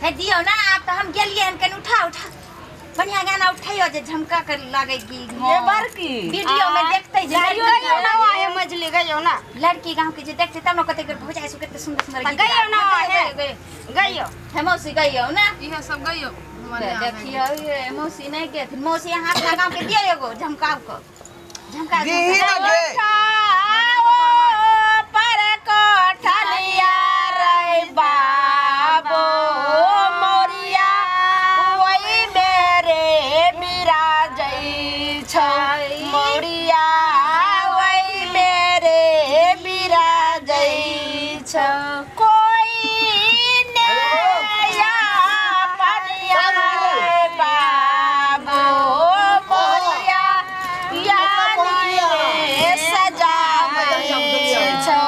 हे दियो ना आप तो हम गेलिए हन कन उठा उठा बढ़िया गाना उठाइयो जे झमका कर लागे की ये बड़की वीडियो में देखते जे गइयो ना आहे मजली गइयो ना लड़की गांव के जे देखते तब न कते कर भौजाई सु कते सुंदर सुंदर गीत गइयो ना आहे गइयो हे मौसी गइयो ना इहे सब गइयो देखियो ये मौसी नहीं के मौसी हाथ लगा के दियो एगो झमकाव को झमका दी ना गे पर कोठलिया रे बाबो मोरिया वही मेरे बिराजै छौ मोरिया वही मेरे बिराजै छौ कोई नया पनिया रे बाबो मोरिया यानी सजावै छौ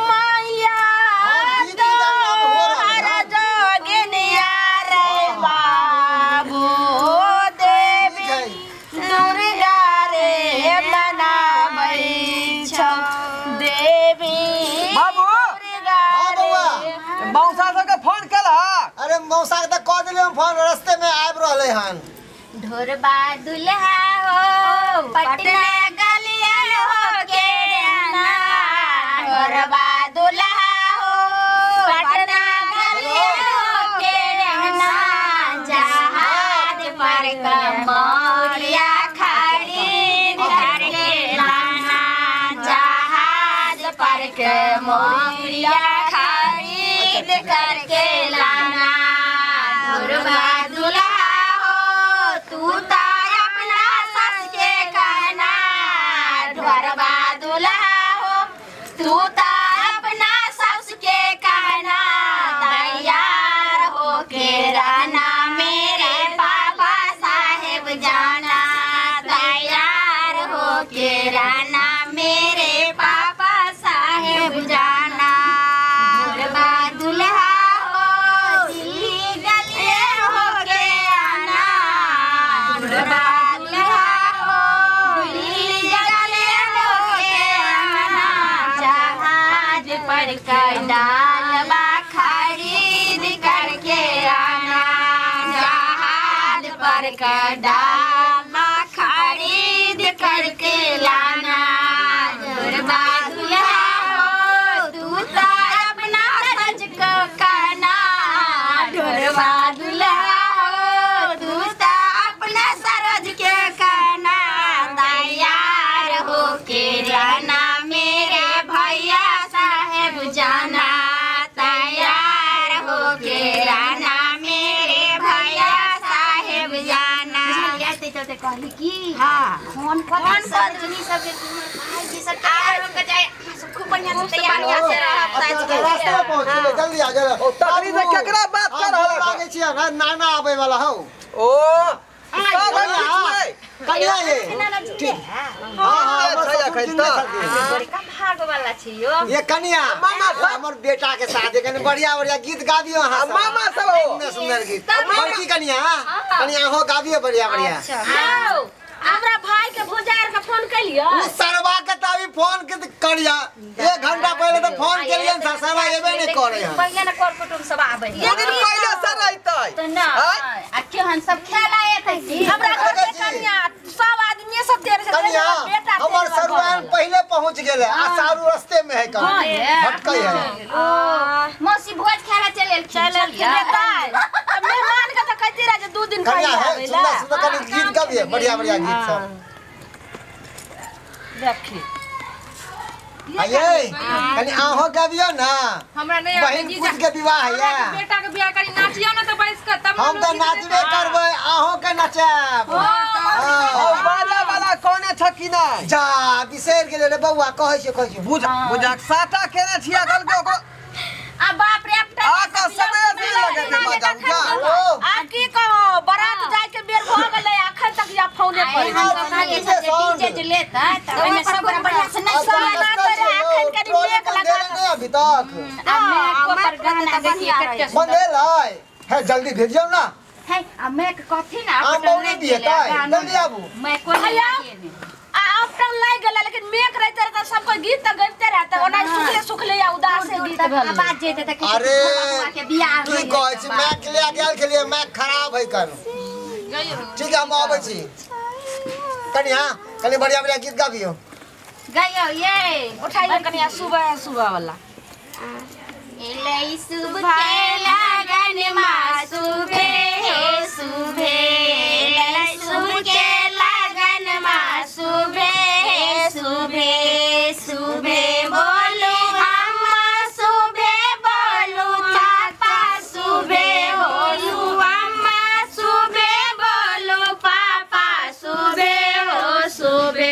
मैया तोहर जोगिनिया रे बाबू देवी दुर्गा रे मनाबै छौ देवी बाबू दुर्गा रे मौसा सबके फोन केलह। अरे मौसा के त कह देलियै हम फोन रास्ते में आबि रहलै हन। ढोरबा दुल्हा हो पटना गलिया हो के रहना ढोरबा दुल्हा हो पटना गलिया हो के रहना जहाज पर कमरिया खरीद करके लाना जहाज पर कमरिया खरीद करके लाना ढोरबा दुल्हा हो तू ता अपना सस के कहना ढोरबा दुल्हा हो तू ता अपना सस के कहना तैयार हो के रहना मेरे पापा साहेब जाना तैयार हो के रहना मेरे पापा साहेब जाना ढोरबा दुल्हा हो दिल्ली गलिए हो के आना ढोरबा दुल्हा हो दिल्ली गलिए हो के आना जहाज पर डालबा खरीद करके आना जहाज पर डालबा खरीद करके लाना ढोरबा दुल्हा हो तू तो अपना सज को कहना ढोरबा दुल्हा हो तू तो अपना सरज के कहना तैयार हो के रहना मेरे भैया साहेब जाना तैयार हो के रहना मेरे भैया साहेब जाना चलते कहली की हां फोन पर सजनी सब के भाई जी सब तैयार हो के जाए सब खूब बढ़िया से तैयार हो से रहब अच्छा रास्ते में पहुंच गेलै जल्दी आ जा। ओ तकनी से केकरा बात कर रहल लागे छियै ना नाना आबै वाला हौ। ओ सब किछ कनिया ये ठीक हां हां बड़का भाग वाला छियो ये कनिया मामा सब हमर बेटा के साथ कनि बढ़िया बढ़िया गीत गाबियो अहाँ सब। मामा सब हो सुंदर सुंदर गीत बड़की कनिया कनिया हो गाबियो बढ़िया बढ़िया। अच्छा हमरा भाई के भौजाई के फोन केलियो उ सरवा के त अभी फोन के करिया 1 घंटा पहले त फोन केलियन सरवा एबे नहीं करे हन। पहिले ना कर कुटुम सब आबै दू दिन पहिले सर अइतै तो ना आ केहन सब खेला एतै हमरा घर के कनिया सब आदमी सब देर से कनिया बेटा हमर सरुआन पहले पहुंच गेले आ सारू रास्ते में है कन भटकै है। मौसी भोज खाला चल चल बेटा मेहमान के त कहती रह जे 2 दिन कनिया पहिले है आबै ला। सुंदर सुंदर कनि गीत गाबिए बढ़िया बढ़िया गीत सब देखी आइए कनि आहो गाबियो ना हमरा नहीं आबै बहिन जी खुद के विवाह है या बेटा के बियाह करी नाचियो ना त बैस के तब हम त नाचबे करबै आहो के नचाब। ओ बाजा वाला कोने छ कि नै जा बिसरि गेलै रे बौआ कहै छै कहै छै बुझ बुझा साटा केने छिया कल के ओकरो आ बाप रे आ का समय से लगे के बाजा जा आ की कहो बारात जाय के बेर भ गेलै अखन तक या फोने पर डीजे जे लेता त ओइमे सब बढ़िया से नहीं अच्छा, सब ना तो रे अखन कनि ट्रॉली मेघ लगा बंधेलै नहि अभी तक आ मैं पर गाना देखिए कते सुंदर बंधेलै है जल्दी भेजियौ ना है आ मैं कथी ना आम बौनी दिए तै जल्दी आबू मैं कोई भैया। नहीं आ उपटन लाग गेल लेकिन मेघ रहते रहता सब कोई गीत त गाबते रहता ओना सुखले सुखले या उदास गीत भेल आवाज जेते त अरे के बियाह की कहै छी मैक ले गेल खेलिए मैक खराब है कन ठीक है हम आबै छी कनी हां कनी बढ़िया बढ़िया गीत गाबियो गाइयो ये उठाइयो कनिया सुबह सुबह वाला एलै शुभ के लगन मा सुबे सुबे एलै शुभ के लगन मा सुबे सुबे सुबे बोलू अम्मा सुबे बोलू पापा सुबे बोलू अम्मा सुबे बोलू पापा सुबे हो सुबे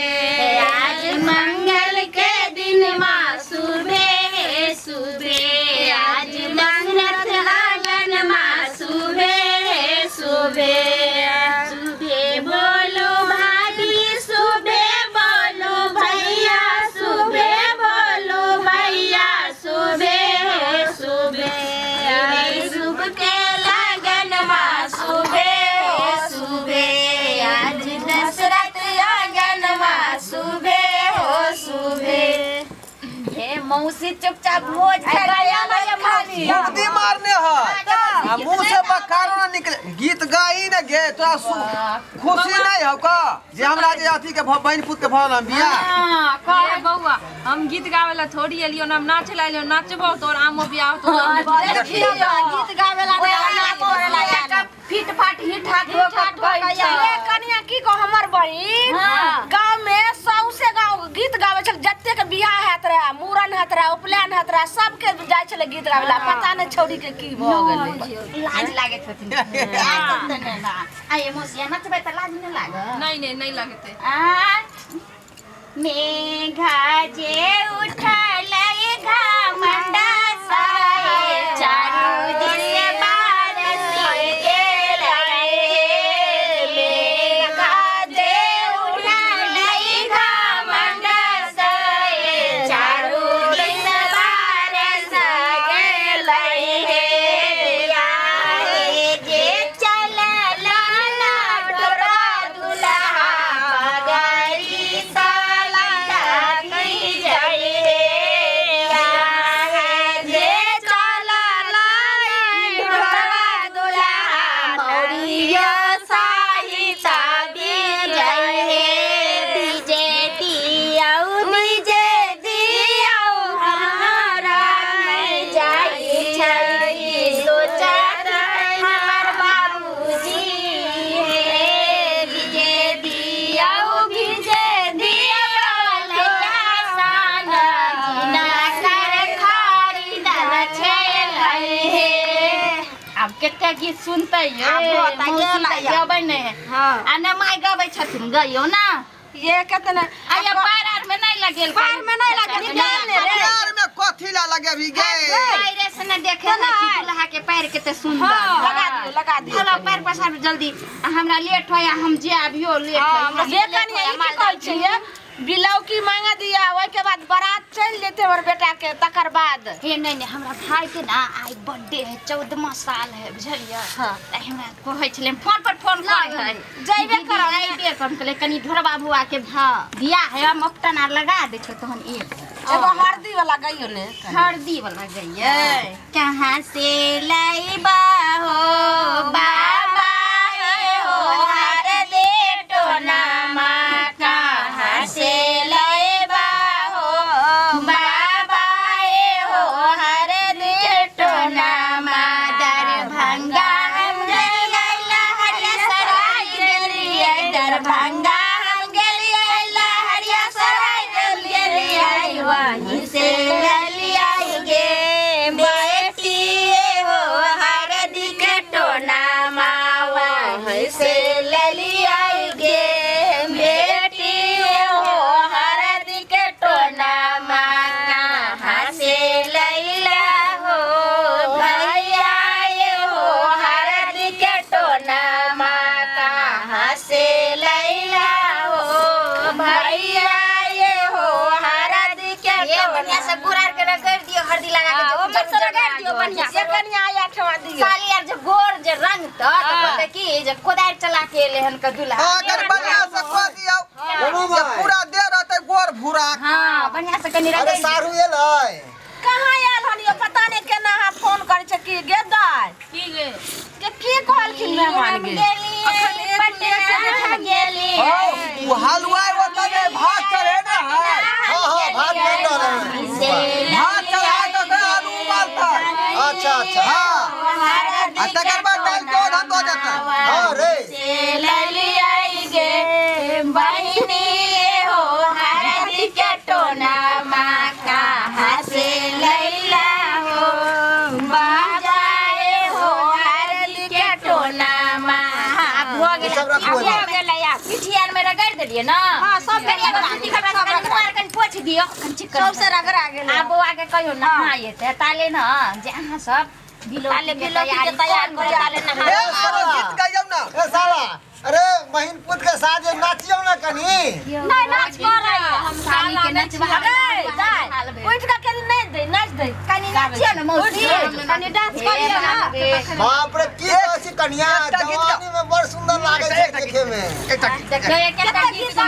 आज मंगल के दिन मा सुबे सुबे आज मंगल लगन मा सुबे सुबे सुबे बोलो भाभी सुबे बोलो भैया सुबे बोलो भैया सुबे सुबे शुभ के लगन मा सुबे सुबे आज दशरथ लगन मा सुबे हो सुबे हे मौसी चुपचाप भोज खाली मुर्दी मारने है आ मुंह से बकारो ना निकले गीत गाई ना गे तोरा खुशी नहीं हो का जे हमरा जे अथी के बहिन पुत के भल हम बियाह हां कह बौआ हम गीत गावेला थोड़ी एलियो ना हम नाचे ला एलियो नाचबो तोर आमो बियाह तो गीत गावेला ना फिट फाट हिट हाथ ये कनिया की को हमर बहिन गांव में सौसे गांव गीत गावे छल जत्ते के बियाह हैत रहे मूड़न हैत रहे उपनयन हैत रहे सबके जाय छले गीत गावेला पता नहीं छौड़ी के की भ गेलै लाज लागत होथिन आ ये मौसिया नचबै त लाज नहीं लागत नहीं नहीं नहीं लागते आ मेघा जे उठलै घमंडा साए चारू दिस बारस गेलै मेघा जे उठलै घमंडा साए चारू दिस बारस गेलै हे जे चलल ना डोरा दुल्हा पगड़ी साला कहीं जाए जे चलल डोरा दुल्हा मौरिया साहिता बिजय बीजे दियाउ बीजे दियाउ हमारा नहीं जाई छै सोचत हमर बाबूजी हे बीजे दियाउ बीजे दियाउ लैका सान जिना कर खरीदल छलै हे आब कते गीत सुनतै ये गबै नहि है आ ने माय गबै छथिन गइयो ना ये केतना आ ये पैर आर में नहीं लगेल पैर में नहीं लगेल निकाल ले रे पैर में कथी ला लगे अभी गे पैरे से न देखे है कि दुल्हा के पैर केते सुंदर लगा दियो लगा दियो चलो पैर पसार जल्दी आ हमरा लेट होया हम जे आबियो लेट होय ये कनिया ई की कहै छै ये बिलौकी मांगा दिया ओइ के बाद बारात चल जेते हमर बेटा के तकर बाद हे नहीं नहीं हमरा भाई के ना आई बर्थडे है 14वां साल है बुझलियै हां त हमरा कहै छलै फोन पर फोन करै है जइबे करब जइबे करब कहले कनी ढोरबा बुआ के बियाह है हम उपटन आर लगा दै छौ तहन एगो हरदी वाला गइयो ने हरदी वाला गइयै कहाँ से लैबा हो बाबा हे हो हरदे टोनामा कहाँ से लैबा हो बाबा हे हो हरदे टोनामा दरभंगा हम गेलियै लहरिया सराय गेलियै दरभंगा हम गेलियै लहरिया सराय गेलियै वहीं से ललियै गे बेटी हो हरदी के टोनामा वहीं से ललियै गे बेटी हो हरदी के टोनामा कहाँ से लैला हो भैया हो हरदी के टोनामा कहाँ से लैला हो भैया हो हरदी के ये बढ़िया से गुरार के रगड़ दियो हल्दी लगा के ओ जो मत रगड़ दियो बढ़िया से कनिया आया ठवा दियो साली यार जब गोर जे रंग त कहते कि जे कोदारि चला के एले हन क दुल्हा अगर बढ़िया से कह दियो बोलो जे भाई। पूरा दे रहत रगड़ भूरा। हां बढ़िया से कनी रगड़। अरे सारू एलै कहां आयल हन यो पता नहीं केना हां फोन करै छै की गे दाय की गे के की कहलखिन मेहमान गे पटना गेली ओ हलवाई ओतऽ जे भात चढ़े ने है। हां हां भात बन रहल है, भात चढ़ा के आलू उबालतै। अच्छा अच्छा हां आ तकर बाद दाल के ओधन दऽ देतै। हां रे से लैली आई गे बहिनी हो हरदी के टोना माँ कहाँ से लैला हो बाजाए हो हरदी के टोना माँ। हां भऽ गेल भऽ गेल या पिठियार में रगड़ देलियै ना। हां सब कनी कनी पोछ दियो कनी चिकन सब से रगड़ा गेलै। आ बौआ के कहियो नहा एतै ताले न जे अहाँ सब बिलो के तैयार करे ताले नहा। ए सारा गीत गाइयौ ना ए साला। अरे बहिन पुत के साथ जे नाचियौ ना कनी। नहीं नाच करे हम साली के नचबा दाय उठ के कनी नाच दे नाच दे कनी नाचियो ना मौसी कनी डांस करियो ना। बाप रे की कहै कनिया जवानी में बड़ सुंदर लागै छै देखे में। एकटा देखियो एकटा गीत।